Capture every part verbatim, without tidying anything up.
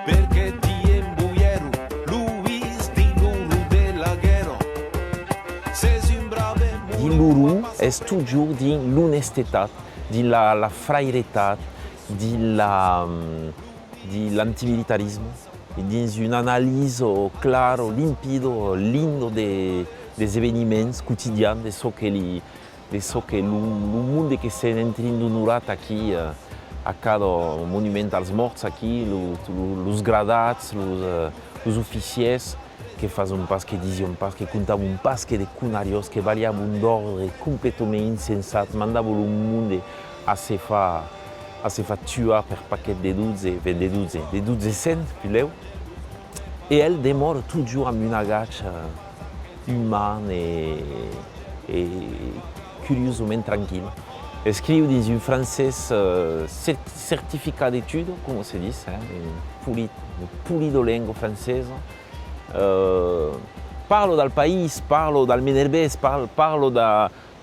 Perqué diem boièro, Luís, dins l'orror de la guèrra. Ses un brave... Dins l'orror es totjorn dins l'onestetat, dins la, la frairetat, dins la, dins l'antimilitarisme, e dins una analisa clara, limpida, linda de, dels eveniments quotidians, de çò que li, de çò que lo, lo monde que sèm en trin d'onorar aquí, eh, a cada monument als mòrts aquí, lo, lo, los gradats, los, eh, los oficièrs, que fason pas, que dison pas, que contavan pas que de conariás, que balhavan d'òrdre completament insensat, mandavan lo monde a se far, a se far tuar per paquet de dotze, ben, de dotze, de dotze cents, puslèu. E el demòra totjorn amb un agach, eh, uman e, e curiosament tranquil. Escriu dins un francés, eh, cert-, certificat d'études, coma se ditz, eh, un polit-, un polidolengo francesa. Eh, parlo del país, parlo del Menerbés, par-, parlo de,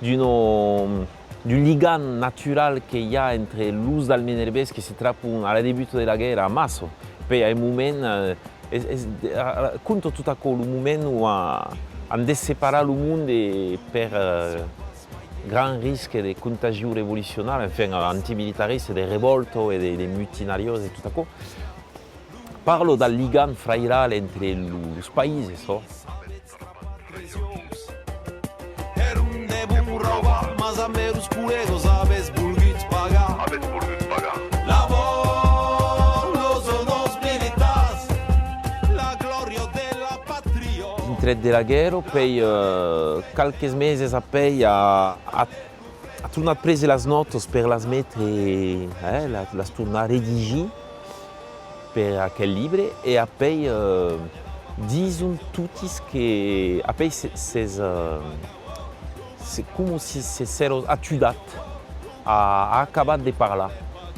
d'un, d'un ligam natural que i a entre los del Menerbés que se trapan a la debuta de la guèrra a Massa. Puèi a un moment, eh, es, es, a, a, conta tot aquò, lo moment ont a, an desseparat lo monde per, eh, grand risque de contagion revolucionària, enfin, antimilitarista, de revòlta e de, de mutinariás e tot aquò. Parlo del ligam frairal entre lo, los païses, ò. Èron de bons raubaires, mas amb los collègas avètz volgut pagar. Avètz volgut pagar. La vòl los onors militars, la glòria de la patria. Dintrat de la guèrra, puèi, eh, qualques meses apèi, a, a, a tornat prese las nòtas per las metre, eh, la, las tornar redigir per aquel libre, e apèi, eh, dison totis que, apèi se, s'es, eh, se, coma si se s'èra atudat a, a acabat de parlar,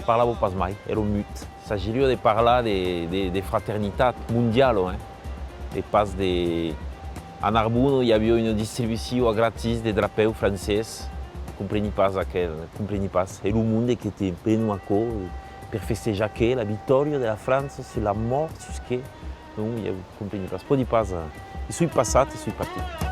parlava pas mai, èra mut. S'agiriá de parlar de, de, de fraternitat mondiala, eh, e pas de... A Narbona i aviá una distribucion a gratis de drapèu francés, compreni pas aquel, compreni pas. E lo monde que te prenon aquò per festejar que la victòria de la França sus la mòrt, sus que... Non, ieu compreni pas, pòdi pas, eh, i soi passat, i soi partit.